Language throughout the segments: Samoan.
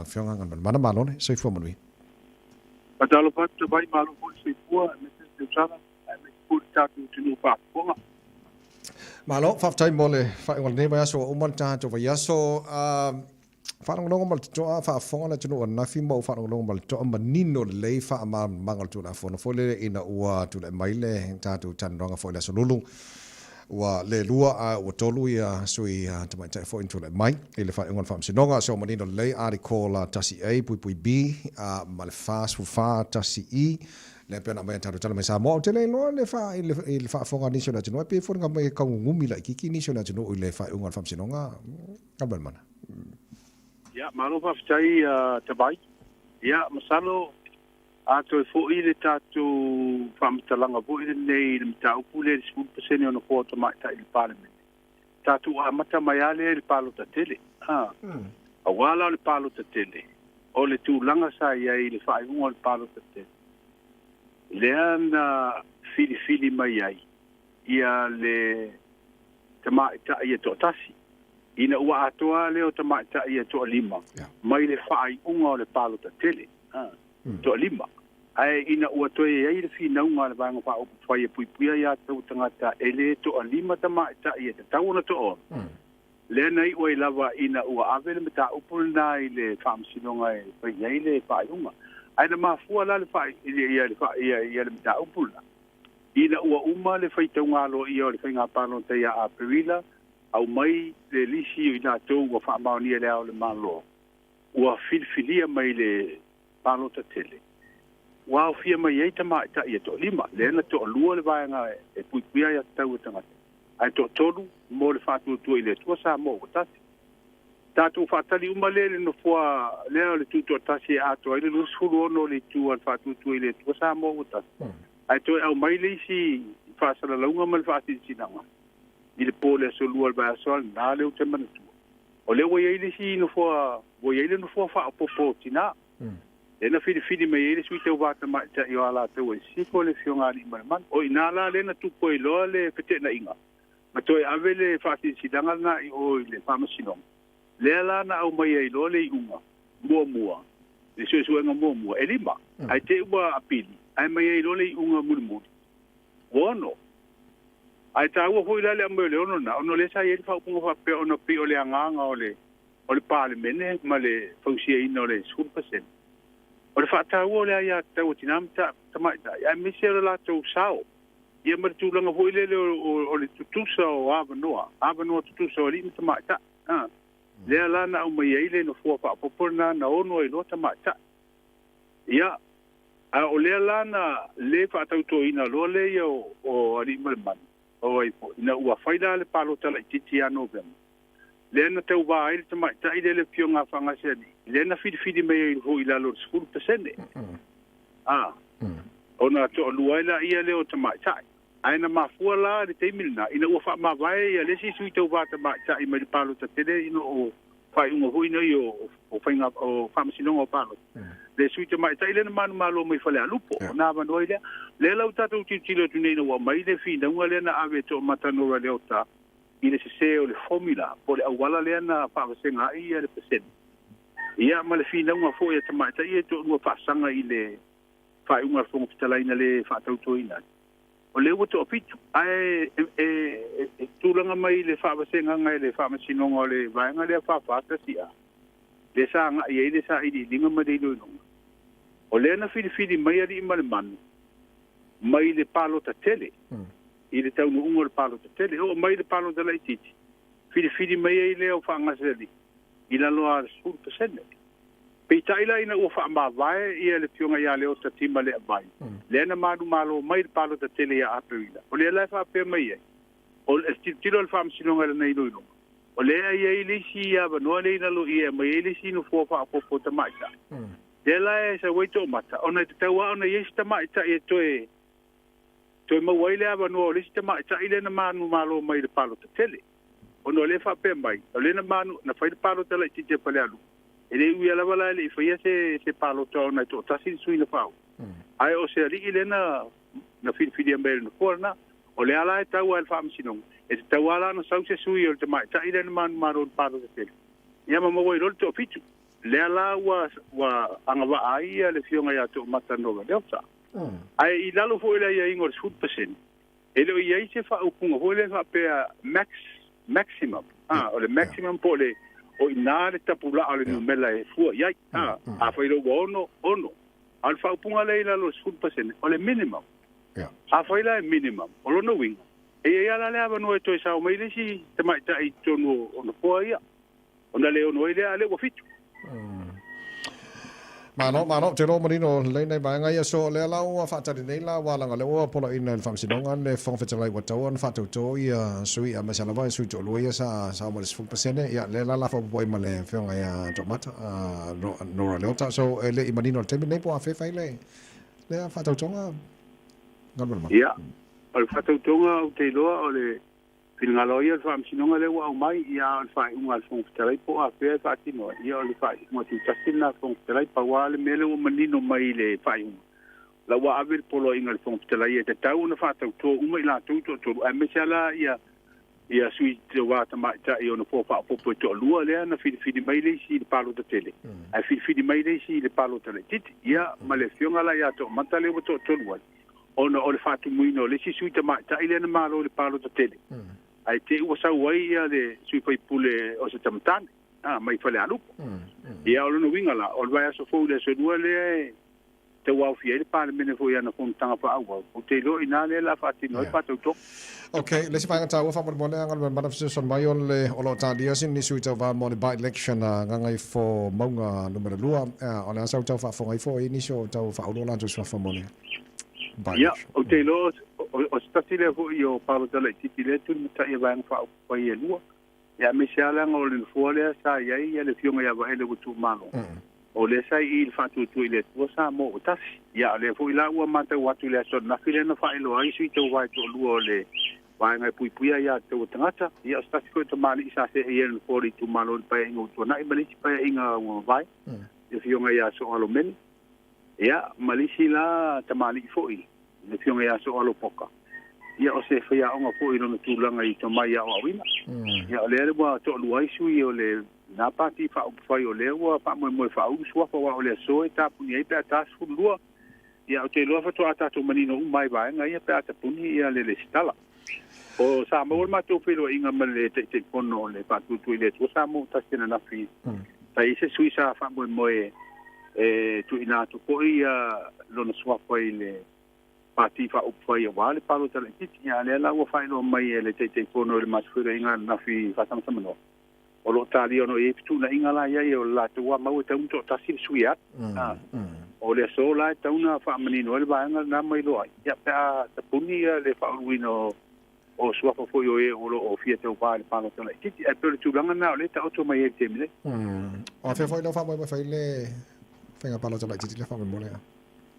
Afioga Galumalemana. Malo le soifua manuia. Faatalofa atu Tavai, malo foi le soifua aemaise le tausaga aemaise foi le tatou atunuu faafofoga. Malo, faafetai mo le faaiuga o lenei vaiaso ua uma le tatou vaiaso. Faalogologo ma le totoa, faafofoga le atunuu ananafi ma ou faalogologo ma le totoa manino lelei faamalamalamaga o le Tulafono foi lele ina ua tulai mai le tatou talanoaga foi i le Aso Lulu. Ua le lua a ua tolu ia sui tamaitai foi na tulai mai i le faaiuga o le Faamasinoga. So manino lelei Article 1A(B) ma le 44 1E lea pei ona aumai e tatou tala mai Samoa. Ou te le iloa le faa, i le, i le faafofoga a nisi o le atunuu, ae pei e foliga mai e taugugumi laitiiti nisi o le atunuu i le faaiuga o le Faamasinoga. Galumalemana. Ia, malo faafetai Tavai. Ia, masalo a toe foi le tatou faamatalaga foi lenei i le mataupu lea i le 10% o nofoa o tamaitai i le Palemene, tatou amata mai lava lea i le palota tele. Aua la o le palota tele, o le tulaga sa i ai i le faaiuga o le palota tele, lea na filifili mai ai ia le tamaitai e toatasi. Ina ua atoa lea o tamaitai e toalima mai le faaiuga o le palota tele, toalima. Ae ina ua toe i ai le finauga a le Vaega Faaupufai e puipuia ia tou tagata e le toalima tamaitai e tatau ona toaono, lea na iu ai lava ina ua ave le mataupu lena i le Faamasinoga e fai i ai le faaiuga. Ae na mafua la le ia le mataupu lena, ina ua uma le faitauga aloaia o le faiga palota ia Aperila, aumai le lisi o i latou ua faamaonia e Le Ao o le Malo, ua filifilia mai le palota tele, ua aofia mai ai tamaitai e toalima, lea na toalua le vaega e puipuia ai aiatatau a tagata, ae toatolu mo le faatuatua i le Atua Samoa ua tasi. Tatou faatali uma lea i le nofoa lea o le Tutoatasi e atoa ai le 26 o le itu a le faatuatua i le Atua Samoa ua tasi, ae toe aumai le isi faasalalauga ma le faasilasilaga i le po o le aso Lua o le vaiaso a lena lea ou te manatua. O lea ua i ai le isi nofoa, ua i ai le nofoa faaopoopo o tinā. Lea na filifili mai ai le sui tauva tamaitai o Alataua i Sisifo, le Afioga Aliimalemanu. O i ina la lea na tupu ai loa le feteenaiga, ma toe ave le faasilasilaga lena i o i le Faamasinoga. Lea la na aumai ai loa le iuga muamua, le suesuega muamua, e lima, ae te i ua apili, ae aumai ai loa le iuga mulimuli, ua 6. Ae taua foi la le aumai o le 6 lena, ona o lea sa i ai le faaupuga faapea ona pei o le agaga o le o le Palemene ma le fausiaina o le 10%. O le faataua o le aiatatau a tina ma tamaitai, aemaise o le latou sao, ia ma le tulaga foi lele o le tutusa o avanoa, avanoa tutusa o alii ma tamaitai. Lea la na aumai ai le nofoa faaopoopo lena na ono ai loa tamaitai. Ia, a o lea la na le faatautoina loa lea ia o Aliimalemanu, o ai foi, ina ua fai la le palota laitiiti ia Novema, lea na tauva ai le tamaitai lea le Afioga a Fagasealii, lea na filifili mai ai foi i lalo o le 10%. A, ona toalua ai laia lea o tamaitai. Ae na mafua la le taimi lena, ina ua faamavae ia le isi sui tauva tamaitai mai le palota tele ina o faaiuga foi nei o faiga o faamasinoga o palota. Le sui tamaitai lea na manumalo mai Falealupo, ona avanoa ai lea. Lea la ua tatou tilotilo atu nei ina ua aumai le finauga lea na ave e Toomata Nora Leota i le sese o le formula po o le auala lea na faavasega ai ia le pasene. Ia ma le finauga foi a tamaitai ia e toalua faasaga i le faaiuga a le Fofoga Fetalai na le faatautoina ai. O lea ua toafitu, ae e tulaga mai le faavasegaga e le Faamasinoga o le vaega lea 441A, lea sa agai ai le sailiiliga ma le iloiloga. O lea na filifili mai Aliimalemanu mai le palota tele, i le taunuuga o le palota tele. Oo mai le palota laitiiti, filifili mai ai lea o Faagasealii i lalo lava o le 10%. Peitai la ina ua faamavae ia le Afioga ia Leota Tima Leavai, lea na manumalo mai le palota tele ia Aperila, o lea la e faapea mai ai, o le tilotilo a le Faamasinoga i lana iloiloga, o lea e i ai le isi avanoa lea i lalo i e aumai ai le isi nofoa faaopoopo tamaitai. Lea la e sau ai toomata, ona e tatau lava ona i ai se tamaitai e toe maua ai le avanoa o le isi tamaitai lea na manumalo mai i le palota tele. Ona o lea e faapea mai, o lea na manu, na fai le palota laitiiti a Falealupo, e le uia lava la e le i faia se palota ona e toatasi le sui na faauu. Ae o se alii lea na filifilia mai e le nofoa lena. O lea la e tau lava i le Faamasinoga, e tatau lava la ona sau se sui o le tamaitai lea na manumalo i le palota tele, ia ma maua ai loa le toafitu. Lea la ua ua agavaa ai ia le Afioga ia Toomata Nora Leota. Ae i lalo foi o le aiaiga o le 10%, e le o i ai se faaupuga foi lea faapea max, maximum, a, o le maximum po o le, o i ina le tapulaa o le numera e fua i ai. A, afai loa ua ono, ono. A o le faaupuga lea i lalo o le 10%, o le minimum. Afai la e minimum, o lona uiga, e i ai lava la le avanoa e toe sao mai le isi tamaitai i totonu o nofoa ia. Ona le ono ai lea, a lea ua fitu. Malo, malo, te iloa manino lelei nai vaega ia. So, lea la ua faatali nei la ua laga lea ua poloaiina e le Faamasinoga le Fofoga Fetalai ua taua ona faatauto ia sui aemaise lava sui toalua ia sa sao mai le 10%. Ia, lea la la faaopoopo ai ma le Afioga ia Toomata, Nora Leota. So, e le i manino i le taimi lenei po o afea e fai le lea faatautoga Galumalemana. Ia, o le faatautoga ou te iloa o le Finagalo ai o le Faamasinoga lea ua aumai, ia a o le faaiuga a le Fofoga Fetalai po o afea e faatino ai, ia o le faaiuga tutasi lena a le Fofoga Fetalai. Pau lava le mea lea ua manino mai i le faaiuga, la ua ave le poloaiga i le Fofoga Fetalai e tatau ona faatauto uma i latou toatolu, aemaise lava la ia ia sui tauva tamaitai o nofoa faaopoopo e toalua lea na filifili mai le isi i le palota tele, ae filifili mai le isi i le palota laitiiti. Ia ma le Afioga la ia Toomata lea ua toatolu ai. ona o le faatumuina o le isi sui tamaitai lea na malo i le palota tele, ae te i ua sau ai ia le sui faipule o se tamatane, a, mai Falealupo. Ia, o lona uiga la, o le vaiaso fou i le aso Lua lea e tauaofia ai le Palemene foi i ana fonotaga faaauau, ou te iloa i ina lea o le a faatino ai le faatautoga. Ok, le isi vaega taua faamolemole a Galumalemana fesoasoani mai o le o lo o talia sini sui tauva mo le by-election a Gagaifo Mauga Numera 2. O le a sau tau faafofoga ifo i nisi o tau faaulu o latou suafa mo le Ia, ou te iloa o se tasi lea foi o palota laitiiti lea e tulimatai e Vaega Faaupufai e lua. Ia, aemaise lava leaga o le nofoa lea sa i ai le Afioga ia Vaele ua tuumalo, o lea sa i i le Faatuatua i le Atua Samoa ua Tasi. Ia, o lea foi la ua matau atu i le aso ananafi lea na faailoa ai sui tauvae toalua o le Vaega e Puipuia Aia Tatau a Tagata. Ia, o se tasi foi o tamalii sa seei ai le nofoa o le itumalo i le Paeaiga ua tuanai ma le isi Paeaiga ua mavae, le Afioga ia Sooalo Mene. Ia, ma le isi la tamalii foi, le Afioga ia Sooalo Poka, ia o se faiaoga foi i lona tulaga i tomai aoaoina. Ia, o lea ua toalua ai sui o le na pati faaupufai o lea ua faamoemoe faaulu suafa aua o le aso e tapuni ai pe a ta 12. Ia, ou te iloa faatoa tatou manino uma ai i vaega ia pe a tapuni ia le lesitala. O sa maua le matou feiloaiga ma le Taitaifono o le Faatuatua i le Atua Samoa Tasi ananafi, sa i ai se sui sa faamoemoe e tuuina atu foi ia lona suafa i le Pati Faaupufai aua le palota laitiiti. Ia, a lea la ua faailoa mai e le Taitaifono i le matou feiloaiga ananafi faasamasamanoa, o lo o talia ona o i ai fetuunaiga la i ai o le latou a mau e tau ona toatasi le sui e alu. O le aso la e tau ona faamanino ai le vaega lena ma iloa ai, ia pe a tapuni ia le faauluina o suafa foi o e o lo o fia tauva i le palota laitiiti. Ae pei o le tulaga lena o lea e taoto mai ai i le taimi nei. O afea foi lau faamoemoe fai le faiga palota laitiiti lea faamolemole a?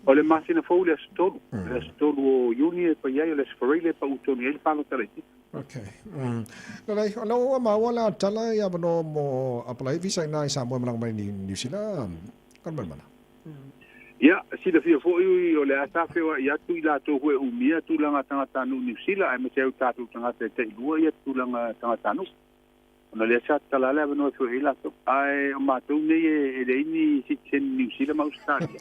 O le masina fou le aso 3, le aso 3 o Iuni e fai ai, o le aso Faraile e pau tonu i ai le palota laitiiti. Ok. Lelei, o lea ua maua le tala i avanoa mo apalai visa ina i Samoa e malaga mai i Niu Sila, Galumalemana. Ia, silafia foi o le a sa feoai atu i latou foi e umia tulaga tagatanuu Niu Sila, aemaise ai o tatou tagata e tailua ia tulaga tagatanuu. Ona lea sa tatala le avanoa e feoai ai latou. Ae o matou nei e leai ni sitiseni Niu Sila ma Ausetalia,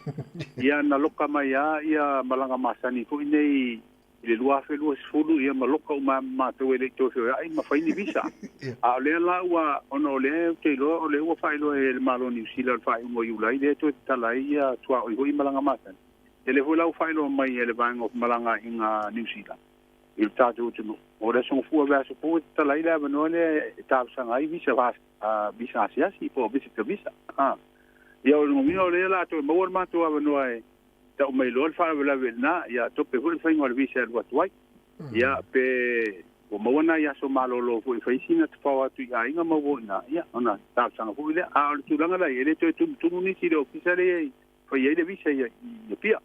ia na loka mai lava ia malaga masani foi nei i le 2020, ia ma loka uma lava ma matou e le i toe feoai ma fai ni visa. A o lea la ua, ona o lea ou te iloa o lea ua faailoa e le Malo o Niu Sila o le faaiuga o Iulai lea e toe tatala ai ia tuaoi foi malaga masani. Ia lea foi la ua faailoa mai e le Vaega o Femalagaaiga a Niu Sila i le tatou atunuu, o le Aso Gafua vaiaso fou e tatala ai le avanoa lea e talosaga ai visa, visa asiasi po o visitor visa. Ia o le uiga o lea o le a toe maua le matou avanoa e tau mai loa le faalavelave i lena, ia tope foi le faiga o le visa e alu atu ai. Ia pe ua maua nai aso malolo foi e fai sina tafao atu i aiga ma ua i ina, ia ona talosaga foi lea. A o le tulaga la i ai, e le toe tumutumu nisi i le ofisa lea e fai ai le visa i Apia,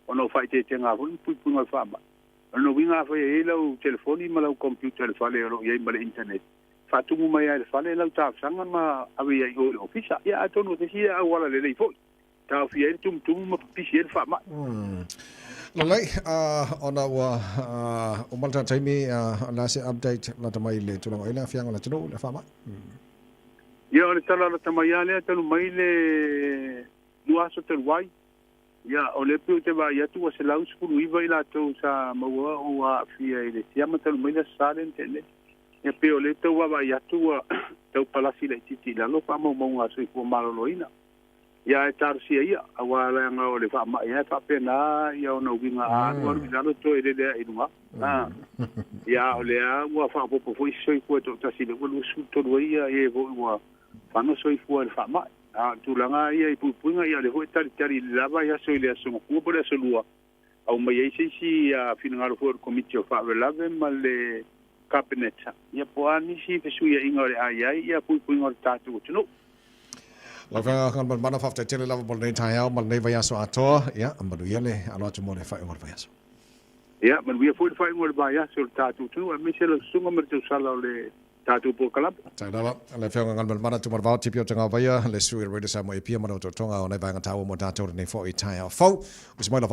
ona o faaeteetega foi ma puipuiga o le faamai. O lona uiga afai e i ai lau telefoni ma lau computer i le fale o lo o i ai ma le internet, faatumu mai lava i le fale lau talosaga ma ave ai i o i le ofisa. Ia atonu o se isi auala lelei foi taofia ai le tumutumu ma pipisi ai le faamai. Lelei, ona ua uma le tatou taimi, o le a se update lata mai i le tulaga o i ai le aafiaga o le atunuu i le faamai? Ia o le tala lata mai lava lea talu mai le 2 aso talu ai. Ia o lea pei ou te vaai atu ua 119 i latou sa maua ua aafia i le siama talu mai le Aso Sa lea na tea nei. Ia pei o lea tau vaavaai atu ua tau palasi laitiiti i lalo faamaumauga a Soifua Maloloina. Ia ae talosia ia, aua leaga o le faamai lava e faapena ia ona uiga a alu alu i lalo toe lele ae i luga. Ia a o lea ua faaopoopo foi se soifua e toatasi lea ua 23 ai ia e foi ua fano soifua i le faamai. A o le tulaga ia i puipuiga, ia o lea foi e talitali i le la vaiaso i le Aso Gafua po o le Aso Lua, aumai ai se isi finagalo foi o le Komiti o Faalavelave ma le Kapeneta, ia po o a nisi fesuiaiga o le a i ai ia puipuiga o le tatou atunuu. Lau Afioga Galumalemana, faafetai tele lava mo lenei taeao ma lenei vaiaso atoa. Ia, manuia le alo atu mo le faaiuga o le vaiaso. Ia, manuia foi le faaiuga o le vaiaso o le tatou atunuu, aemaise lau susuga ma le tausala o le tatou polokalame. Tai lava, le Afioga Galumalemana Tumanavao Tipi o Tagavaia, le sui o le Radio Samoa i Apia ma le otootoga o nai vaega taua mo tatou lenei foi taeao fou. Usi mai lau